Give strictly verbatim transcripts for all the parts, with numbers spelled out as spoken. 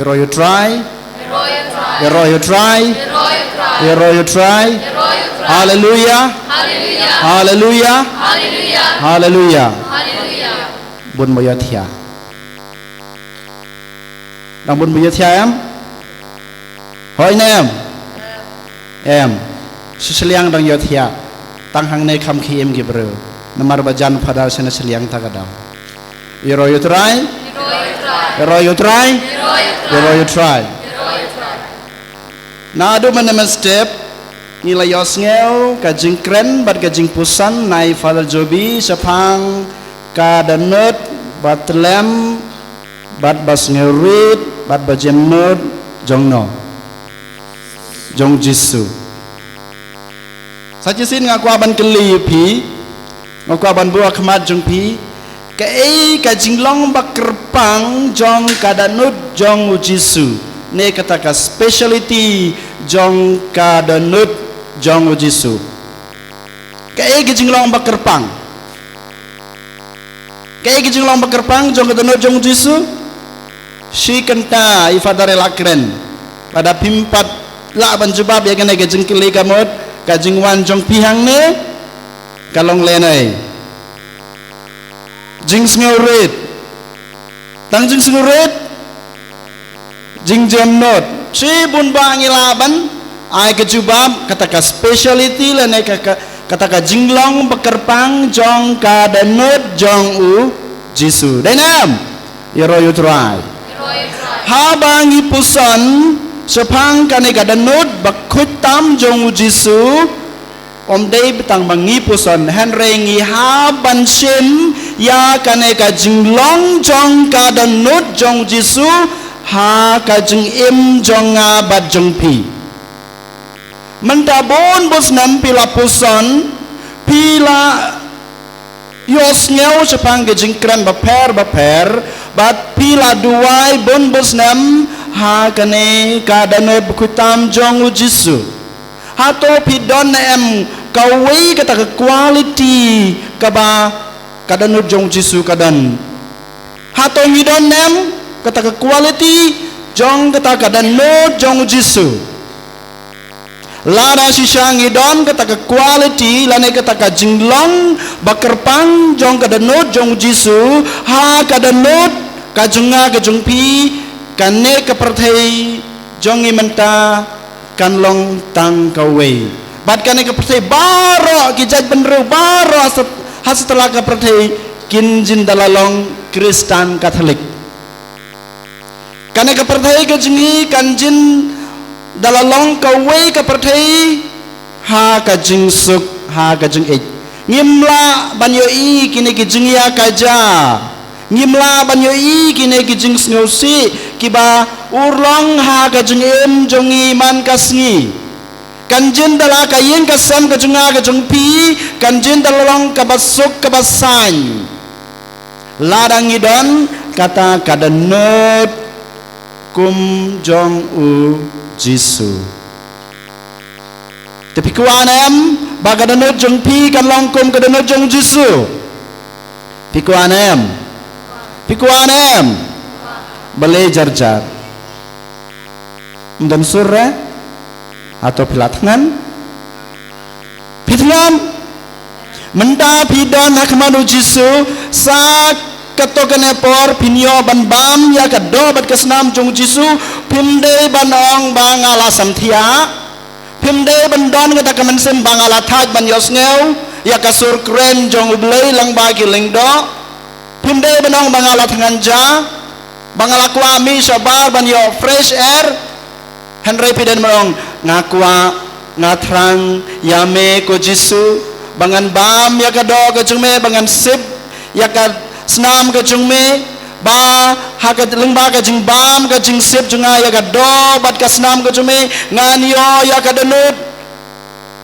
Ïaroh ïa u Trai. Ïaroh ïa u Trai. Ïaroh ïa u Trai. Haleluia. Haleluia. Haleluia. Bun ba ïohthiah. Dang bun ba ïohthiah em? Hooid ne em? Em. Sha shiliang dang ïohthiah. Tang hangne kham khie im ki briew. Namar ba jan Phadar sha na shiliang ta ka daw. Ïaroh ïa u Trai. Ïaroh ïa u Trai. Ïaroh ïa u Trai. Naduh mynne mynstep ngi la ïohsngew ka jingkren bad ka jingpuson na i Father Jobi shaphang ka dohnud ba tlem bad ba sngewrit bad ba jemnud jong no, jong Jisu. Sa shisien nga kwah ban kylli ïa phi, nga kwah ban buh ha khmat jong phi, kaei ka jinglong ba kyrpang jong ka dohnud jong u Jisu, ne kata ka speciality jong ka dohnud jong u Jisu? Kaei ka jinglong ba kyrpang? Kaei ka jinglong ba kyrpang jong ka dohnud jong u Jisu? Shi kynta i Father i la kren. Lada phim pat lah ban jubab ïa kane ka jingkylli, ka mut ka jingwan jong phi hangne ka long lehnohei? Jingsngewrit. Tang jingsngewrit? Jingjemnud. Shibun ba ngi lah ban ai ka jubab, kata ka speciality lane ka, ka, kata ka jinglong ba kyrpang jong ka dohnud jong u Jisu. Dei ne em? Ïaroh ïa u Trai. Haba ngi puson shaphang kane ka dohnud ba khuid tam jong u Jisu, ym dei tang ba ngi puson, hynrei ngi hap ban shim ïa kane ka jinglong jong ka dohnud jong u Jisu ha ka jingim jong nga bad jong phi. Mynta bun bun snem phi la puson, phi la ïohsngew shaphang ki jingkren bapher bapher, bad phi la duwai bun bun snem ha kane ka dohnud ba khuid tam jong u Jisu. Hato phi don ne em kawei kata ka quality kaba ka dohnud jong u Jisu ka don? Hato ngi don ne em kata ka quality jong kata ka dohnud jong u Jisu? Lada shisha ngi don kata ka quality lane kata ka jinglong ba kyrpang jong ka dohnud jong u Jisu ha ka dohnud ka jong nga ka jong phi, kane ka pyrthei jong ngi mynta kan long tang kawei. Bad kane ka pyrthei baroh, ki jaitbynriew baroh ha sat-, ha satlak ka pyrthei kin jin da la long Khristan Katholik. Kane ka pyrthei ka jong ngi kan jin da la long kawei ka pyrthei ha ka jingsuk, ha ka jingïeit. Ngim lah ban ïohi kine ki jingïakajia. Ngim lah ban ïohi kine ki jingsngewsih kiba urlong ha ka jingim jong ngi man ka sngi. Kan jin da la ka ïing ka sem ka jong nga ka jong phi, kan jin da la long kaba suk kaba saiñ. Lada ngi don kata ka dohnud kum jong u Jisu. Te phi kwah ne em ba ka dohnud jong phi kan long kum ka dohnud jong u Jisu? Phi kwah ne em? Phi kwah ne em? Balei jar jar? Ym don sur re? Hato phi la thngan? Phi thngan? Mynta phi don ha khmat u Jisu, sa kato kane por phin ïoh ban bam ïa ka doh bad ka snam jong u Jisu, phim dei ban ong ba nga la samthiah. Phim dei ban don kata ka mynsiem ba nga la thait ban ïohsngew ïa ka sur kren jong u Blei lyngba ki lyngdoh. Phim dei ban ong ba nga la thngan ja, ba nga la kwah mih shabar ban ïoh fresh air. Hynrei phi dei ban ong, nga kwah, nga thrang ïa me ko Jisu, ba ngan bam ïa ka doh ka jong me, ba ngan sip ïa ka snam ka jong me, ba ha ka lyngba ka jingbam ka jingsip jong nga ïa ka doh bad ka snam ka jong me, ngan ïoh ïa ka dohnud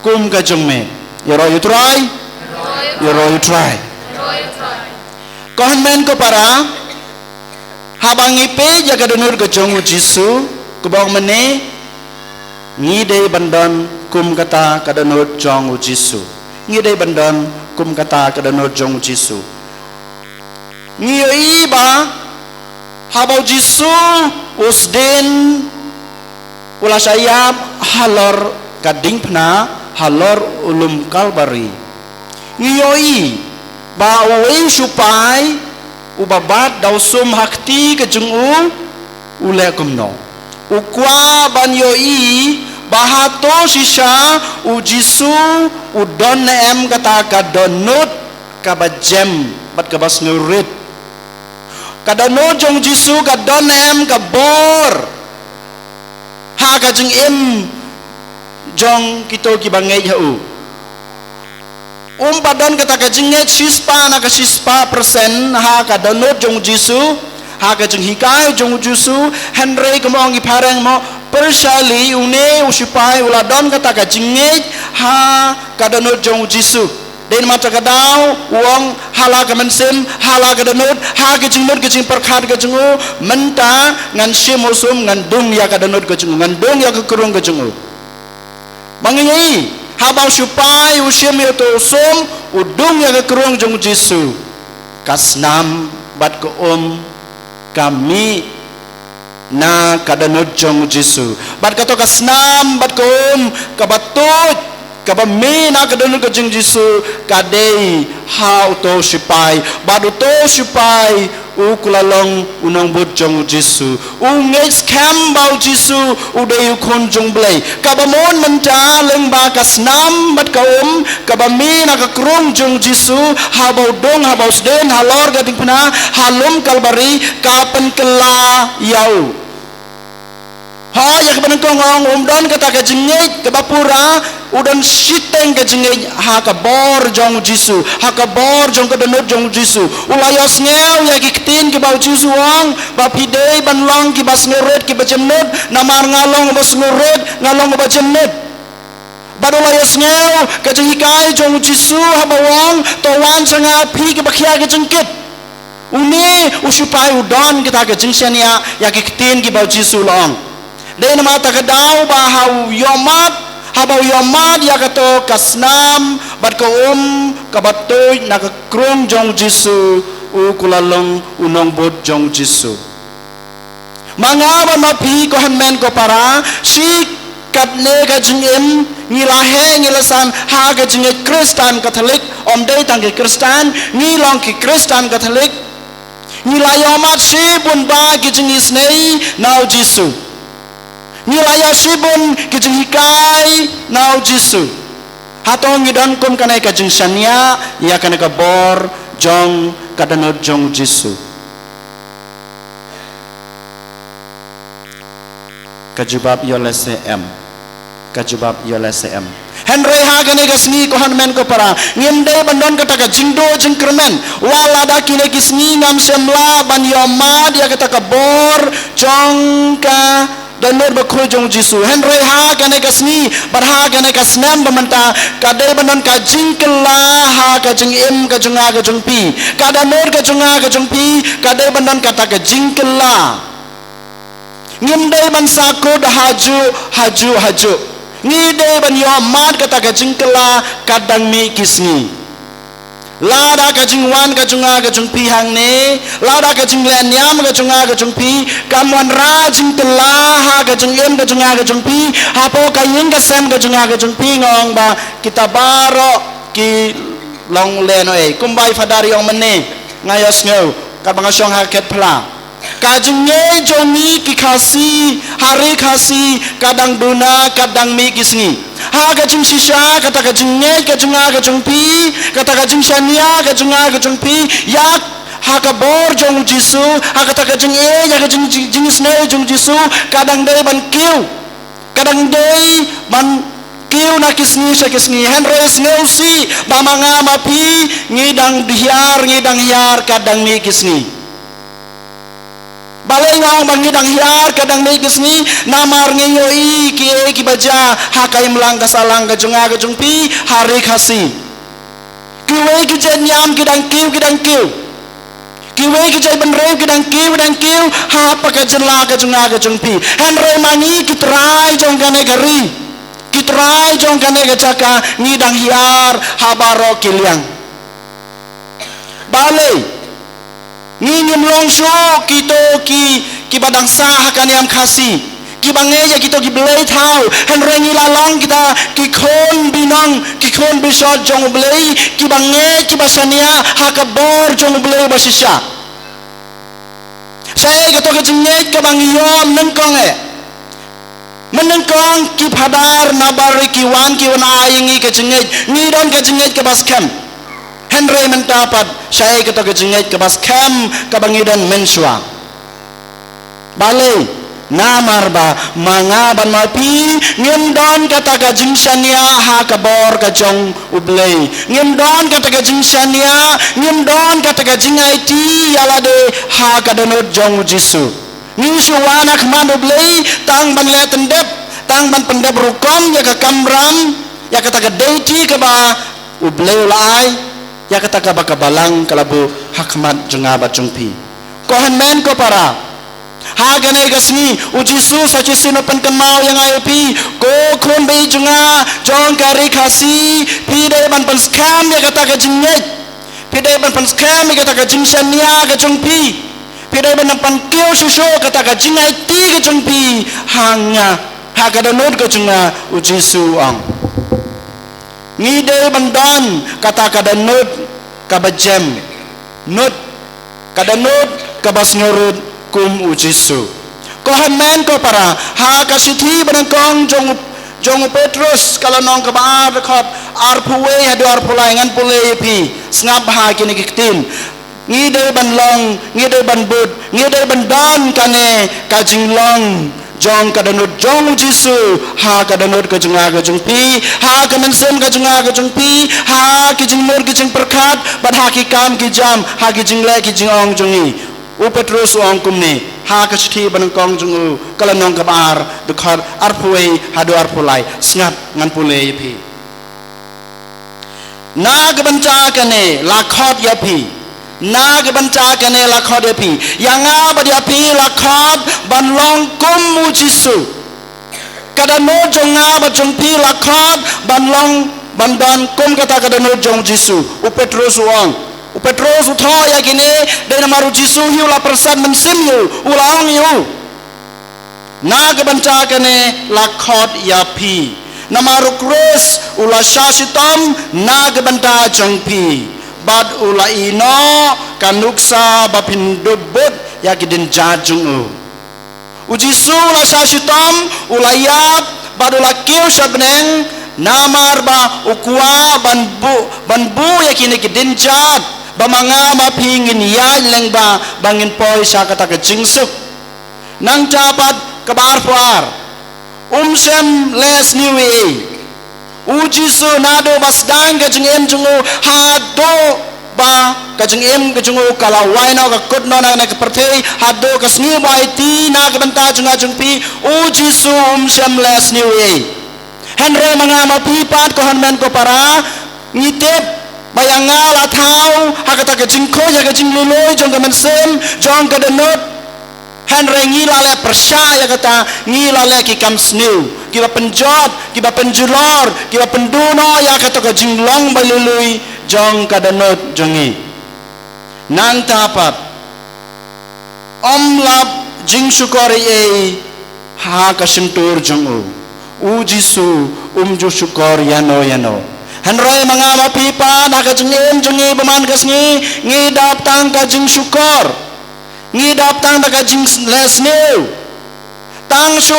kum ka jong me. Ïaroh ïa u Trai. Ïaroh ïa u Trai. Ko hynmen ko para, haba ngi peit ïa ka dohnud ka jong u Jisu, kumba ong mynne, ngi dei ban don kum kata ka dohnud jong u Jisu. Ngi dei ban don kum kata ka dohnud jong u Jisu. Ngi ïohi ba haba u Jisu U sdien u la shah ïap halor ka diengphna, halor u lum Kalbari. Ngi ïohi ba uwei u sipai uba bat da u sum ha kti ka jong u, u leh kumno? U kwah ban ïohi ba hato shisha u Jisu u don ne em kata ka dohnud kaba jem bad kaba sngewrit. Ka dohnud jong u Jisu ka don ne em ka bor ha ka jingim jong kito kiba ngeit ha u. Um pat don kata ka jingngeit shispah na ka shispah persen ha ka dohnud jong u Jisu, ha ka jinghikai jong u Jisu. Hynrei kumba ong i phareng mo, pyrshah lei, une u sipai u la don kata ka jingngeit ha ka dohnud jong u Jisu. Dei namar kata ka daw u ong ha la ka mynsiem, ha la ka dohnud, ha ka jingmut ka jingpyrkhat ka jong u, mynta ngan shim u sum, ngan dung ïa ka dohnud ka jong u, ngan dung ïa ka krung ka jong u. Ma ngi ïohi, haba u sipai u shim ïa uto u sum, u dung ïa ka krung jong u Jisu, ka snam bad ka um ka mih na ka dohnud jong u Jisu. Bad kato ka snam bad ka um kaba tuid kaba mih na ka dohnud ka jong u Jisu ka dei ha uto u sipai. Bad uto u sipai u kuh la long u nongbud jong u Jisu. U ngeit skhem ba u Jisu u dei u Khun jong u Blei. Kaba mon mynta lyngba ka snam bad ka um kaba mih na ka krung jong u Jisu, haba u dung, haba u sdien halor ka diengphna ha lum Kalbari, ka pynkylla ïa u. Ha ïa kaba nyngkong ong um don kata ka jingngeit kaba pura, u don shiteng ka jingngeit ha ka bor jong u Jisu, ha ka bor jong ka dohnud jong u Jisu. U la ïohsngew ïa ki ktien kiba u Jisu u ong ba phi dei ban long kiba sngewrit kiba jemnud, namar nga long uba sngewrit, nga long uba jemnud. Bad u la ïohsngew ka jinghikai jong u Jisu haba u ong, to wan sha nga phi kiba khia ki jingkit. Une u sipai u don kata ka jingshaniah ïa ki ktien kiba u Jisu u la ong. Dei namar kata ka daw ba ha u ïohmad, haba u ïohmad ïa kato ka snam bad ka um kaba tuid na ka krung jong u Jisu, u kuh la long u nongbud jong u Jisu. Ma nga bad ma phi ko hynmen ko para, shi katne ka jingim ngi la heh ngi la san ha ka jingngeit Khristan Katholik, ym dei tang ki Khristan, ngi long ki Khristan Katholik. Ngi la ïohmad shibun bah ki jingisynei na u Jisu. Ngi la ïoh shibun ki jinghikai na u Jisu. Hato ngi don kum kane ka jingshaniah ïa kane ka bor jong ka dohnud jong u Jisu? Ka jubab ïoh lehse em. Ka jubab ïoh lehse em. Hynrei ha kane ka sngi ko hynmen ko para, ngim dei ban don kata ka jingduh jingkyrmen. Wat lada kine ki sngi ngam shym lah ban ïohmad ïa kata ka bor jong ka dohnud bakhuid jong u Jisu. Hynrei ha kane ka sngi bad ha kane ka snem ba mynta, ka dei ban don ka jingkylla ha ka jingim ka jong nga ka jong phi. Ka dohnud ka jong nga ka jong phi ka dei ban don kata ka jingkylla. Ngim dei ban sahkut hajuh hajuh hajuh. Ngi dei ban ïohmad kata ka jingkylla katba dang mih ki sngi. Lada ka jingwan ka jong nga ka jong phi hangne, lada ka jingleh niam ka jong nga ka jong phi kam wanrah jingkylla ha ka jingim ka jong nga ka jong phi, hapoh ka ïing ka sem ka jong nga ka jong phi, nga ong ba kita baroh ki long lehnohei. Kumba i Phadar i ong mynne, nga ïohsngew katba nga shong ha ka khet pla. Ka jingngeit jong ngi ki Khasi ha ri Khasi ka dang duna katba dang mih ki sngi. Ha ka jingshisha kata ka jingngeit ka jong nga ka jong phi, kata ka jingshaniah ka jong nga ka jong phi ïa ha ka bor jong u Jisu, ha kata ka jingngeit ïa ka jing, jing, jingisynei jong u Jisu, ka dang dei ban kiew. Ka dang dei ban kiew na ki sngi sha ki sngi. Hynrei sngewsih ba ma nga ma phi ngi dang hiar, ngi dang hiar katba dang mih ki sngi. Balei nga ong ba ngi dang hiar katba dang mih ki sngi? Namar ngi ïohi kiei kiba jia ha ka imlang ka sahlang ka jong nga ka jong phi ha ri Khasi. Kiwei ki jait niam ki dang kiew, ki dang kiew. Kiwei ki jait bynriew ki dang kiew, dang kiew hapoh ka jylla ka jong nga ka jong phi. Hynrei ma ngi ki trai jong kane ka ri, ki trai jong kane ka jaka, ngi dang hiar ha baroh ki liang. Balei? Ngi ngim long shuh kito ki, kiba dang sah ha ka niam Khasi, kiba ngeit ïa kito ki blei thaw, hynrei ngi la long kita ki khun binong, ki khun bishar jong U Blei, kiba ngeit, kiba shaniah ha ka bor jong U Blei ba shisha. Shaei kato ka jingngeit kaba ngi ïoh mynnyngkong eh? Mynnyngkong ki phadar nabar ki wan ki wan ai ïa ngi ka jingngeit, ngi don ka jingngeit kaba skhem. Hynrei mynta pat shaei kato ka jingngeit kaba skhem kaba ngi don mynshuwa? Balei? Namar ba ma nga bad ma phi ngim don kata ka jingshaniah ha ka bor ka jong U Blei. Ngim don kata ka jingshaniah, ngim don kata ka jingaiti ïa lade ha ka dohnud jong U Jisu. Ngi shu wan ha khmat U Blei tang ban leh tyndep, tang ban pyndep rukom ïa ka kamram, ïa kata ka deiti kaba U Blei u la ai, ïa kata kaba ka balang ka la buh ha khmat jong nga bad jong phi. Ko hynmen ko para, ha kane ka sngi U Jisu sa shisien u pynkynmaw ïa nga ïa phi, ko khun baieit jong nga jong ka ri Khasi, phi dei ban pynskhem ïa kata ka jingngeit. Phi dei ban pynskhem ïa kata ka jingshaniah ka jong phi. Phi dei ban pynkiew shuh shuh kata ka jingaiti ka jong phi ha nga, ha ka dohnud ka jong nga, U Jisu u ong. Ngi dei ban don kata ka dohnud kaba jem, nud, ka dohnud kaba sngewrit kum U Jisu. Ko hynmen ko para, ha ka shithi banyngkong jong, jong u Petrus, ka lynnong kaba ar, dkhot arphew wei haduh arphew lai, ngan pule ïa phi, sngap ha kine ki ktien. Ngi dei ban long, ngi dei ban bud, ngi dei ban don kane ka jinglong jong ka dohnud jong U Jisu ha ka dohnud ka jong nga ka jong phi, ha ka mynsiem ka jong nga ka jong phi, ha ki jingmut ki jingpyrkhat, bad ha ki kam ki jam, ha ki jingleh ki jingong jong ngi. U Petrus u ong kumne ha ka shithi banyngkong jong u, ka lynnong kaba ar, dkhot arphew wei haduh arphew lai. Sngap, ngan pule ïa phi. Na ka bynta kane la khot ïa phi. Na ka bynta kane la khot ïa phi. Ïa nga bad ïa phi la khot ban long kum U Jisu. Ka dohnud jong nga bad jong phi la khot ban long, ban don kum kata ka dohnud jong U Jisu. U Petrus u ong. U Petrus u thoh ïa kine, dei namar U Jisu hi u la pyrsad mynsiem ïa u, u la ong ïa u. Na ka bynta kane la khot ïa phi. Namar U Khrist u la shah shitom na ka bynta jong phi, bad u la ïehnoh ka nuksa ba phin dup bud ïa ki dienjat jong u. U Jisu u la shah shitom, u la ïap, bad u la kiew sha bneng, namar ba u kwah ban buh, ban buh ïa kine ki dienjat, ba ma nga ma phi ngin ïaid lyngba, ba ngin poi sha kata ka jingsuk. Nangta pat kaba arphew ar. Um shym leh sniew ei ei. U Jisu naduh ba sdang ka jingim jong u haduh ba ka jingim ka jong u ka la wai noh, ka kut noh na ka pyrthei, haduh ka sngi ba u aiti na ka bynta jong nga jong phi, U Jisu um shym leh sniew ei ei. Hynrei ma nga ma phi pat ko hynmen ko para, ngi tip ba ïa nga la thaw ha kata ka jingkhuid, ha ka jinglului jong ka mynsiem, jong ka dohnud. Hynrei ngi la leh pyrshah ïa kata, ngi la leh ki kam sniew, kiba pynjot, kiba pynjulor, kiba pynduh noh ïa kata ka jinglong ba lui lui jong ka dohnud jong ngi. Nangta pat, ym lap jingshukor ei ei ha ka shyntur jong u. U Jisu um ju shukor ïano ïano. Hynrei ma nga ma phi pat ha ka jingim jong ngi ba man ka sngi, ngi dap tang ka jingshukor. Ngi dap tang da ka jingleh sniew. Tang shu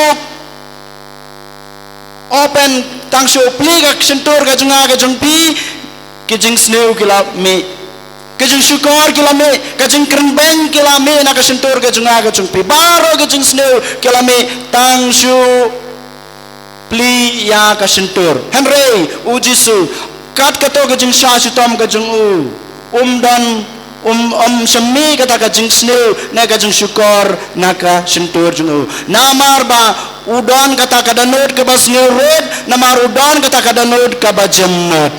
open, tang shu plie ka shyntur ka jong nga ka jong phi, ki jingsniew ki la mih. Ki jingshukor ki la mih, ka jingkren beiñ ki la mih na ka shyntur ka jong nga ka jong phi. Baroh ki jingsniew ki la mih, tang shu plie ïa ka shyntur. Hynrei U Jisu, kat kato ka jingshah shitom ka jong u, um don, um, um shym mih kata ka jingsniew ne ka jingshukor na ka shyntur jong u. Namar ba u don kata ka dohnud kaba sniew rit, namar u don kata ka dohnud kaba jemnud.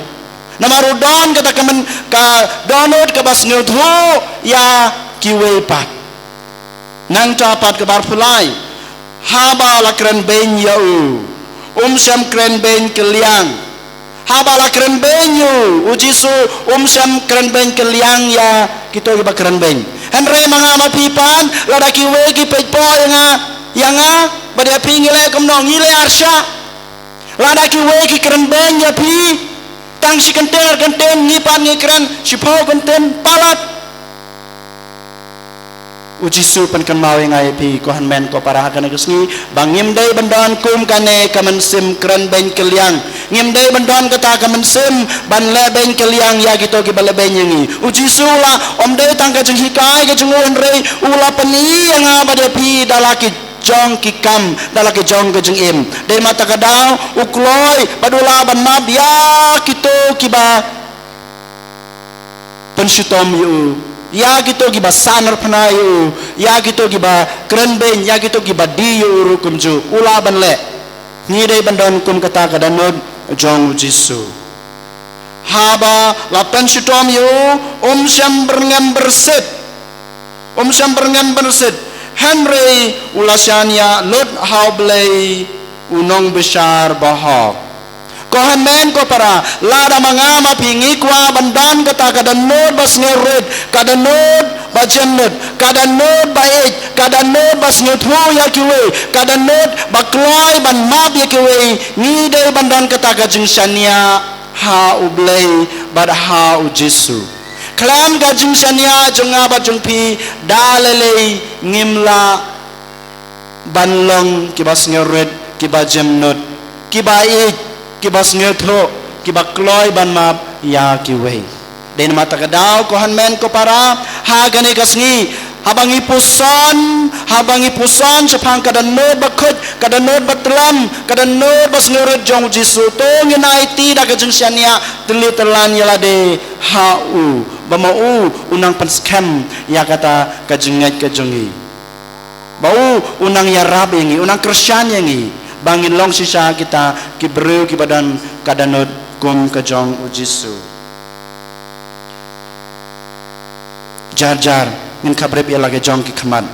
Namar u don kata ka myn, ka dohnud kaba sngewthuh ïa kiwei pat. Nangta pat kaba arphew lai. Haba la kren beiñ ïa u, um shym kren beiñ kylliang. Haba la kren beiñ ïa u, U Jisu um shym kren beiñ kylliang ïa kito kiba kren beiñ. Hynrei ma nga ma phi pat, lada kiwei ki peit pok ïa nga, ïa nga, bad ïa phi ngi leh kumno, ngi leh arshah. Lada kiwei ki kren beiñ ïa phi, tang shi kyntien ar kyntien, ngi pat ngi kren shiphew kyntien palat. U Jisu pynkynmaw ïa nga ïa phi, ko hynmen ko para, ha kane ka sngi, ba ngim dei ban don kum kane ka mynsiem kren beiñ kylliang. Ngim dei ban don kata ka mynsiem ban leh beiñ kylliang ïa kito kiba leh beiñ ïa ngi. U Jisu u la, ym dei tang ka jinghikai ka jong u, hynrei u la pyni ïa nga bad ïa phi da la ki jong ki kam, da la ki jong ka jingim. Dei ma kata ka daw u kloi bad u lah ban map ïa kito kiba pynshitom ïa u, ïa kito kiba sahnarphna ïa u, ïa kito kiba kren beiñ, ïa kito kiba die ïa u ruh kumjuh. U lah ban leh. Ngi dei ban don kum kata ka dohnud jong u Jisu. Haba la pynshitom ïa u, um shym byrngem byrsit. Um shym byrngem byrsit. Hynrei u la shaniah lut ha U Blei, u nongbishar bahok. Ko hynmen ko para, lada ma nga ma phi ngi kwah ban don kata ka dohnud ba sngewrit, ka dohnud ba jemnud, ka dohnud ba ïeit, ka dohnud ba sngewthuh ïa kiwei, ka dohnud ba kloi ban map ïa kiwei, ngi dei ban don kata ka jingshaniah ha U Blei bad ha u Jisu. Khlem ka jingshaniah jong nga bad jong phi, da lei lei ngim lah ban long kiba sngewrit, kiba jemnud, kiba ïeit, kiba sngewthuh, kiba kloi ban map ïa kiwei. Dei namar kata ka daw, ko hynmen ko para, ha kane ka sngi, haba ngi puson, haba ngi puson shaphang ka dohnud bakhuid, ka dohnud batlam, ka dohnud basngewrit jong u Jisu, to ngin aiti da ka jingshaniah tylli tyllan ïa lade ha u, ba ma u u nang pynskhem ïa kata ka jingngeit ka jong ngi. Ba u u nang ïarap ïa ngi, u nang kyrshan ïa ngi, ba ngin long shisha kita ki briew kiba don ka dohnud kum ka jong u Jisu. Jar jar ngin khaprip ïa la ka jong ki khmat.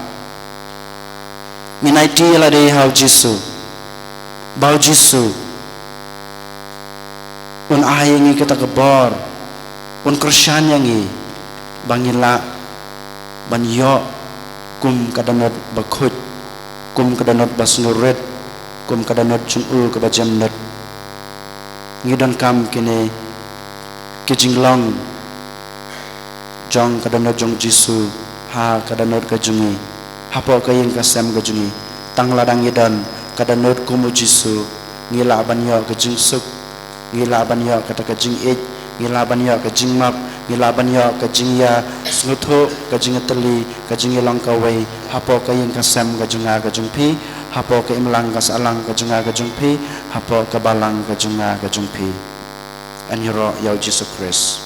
Ngin aiti ïa lade ha u Jisu. Ba u Jisu un ai ïa ngi kata ka bor, un kyrshan ïa ngi, ba ngin lah ban ïoh kum ka dohnud bakhuid, kum ka dohnud basngewrit, kum ka dohnud jong u kaba jemnud. Ngi donkam kine ki jinglong jong ka dohnud jong u Jisu ha ka dohnud ka jong ngi, hapoh ka ïing ka sem ka jong ngi. Tang lada ngi don ka dohnud kum u Jisu, ngi lah ban ïoh ka jingsuk, ngi lah ban ïoh kata ka jingïeit, ngi lah ban ïoh ka jingmap, ngi lah ban ïoh ka jingïasngewthuh, ka jingïatylli, ka jingïalong kawei hapoh ka ïing ka sem ka jong nga ka jong phi, hapoh ka imlang ka sahlang ka jong nga ka jong phi, hapoh ka balang ka jong nga ka jong phi. Yn ïaroh ïa u Jisu Khrist.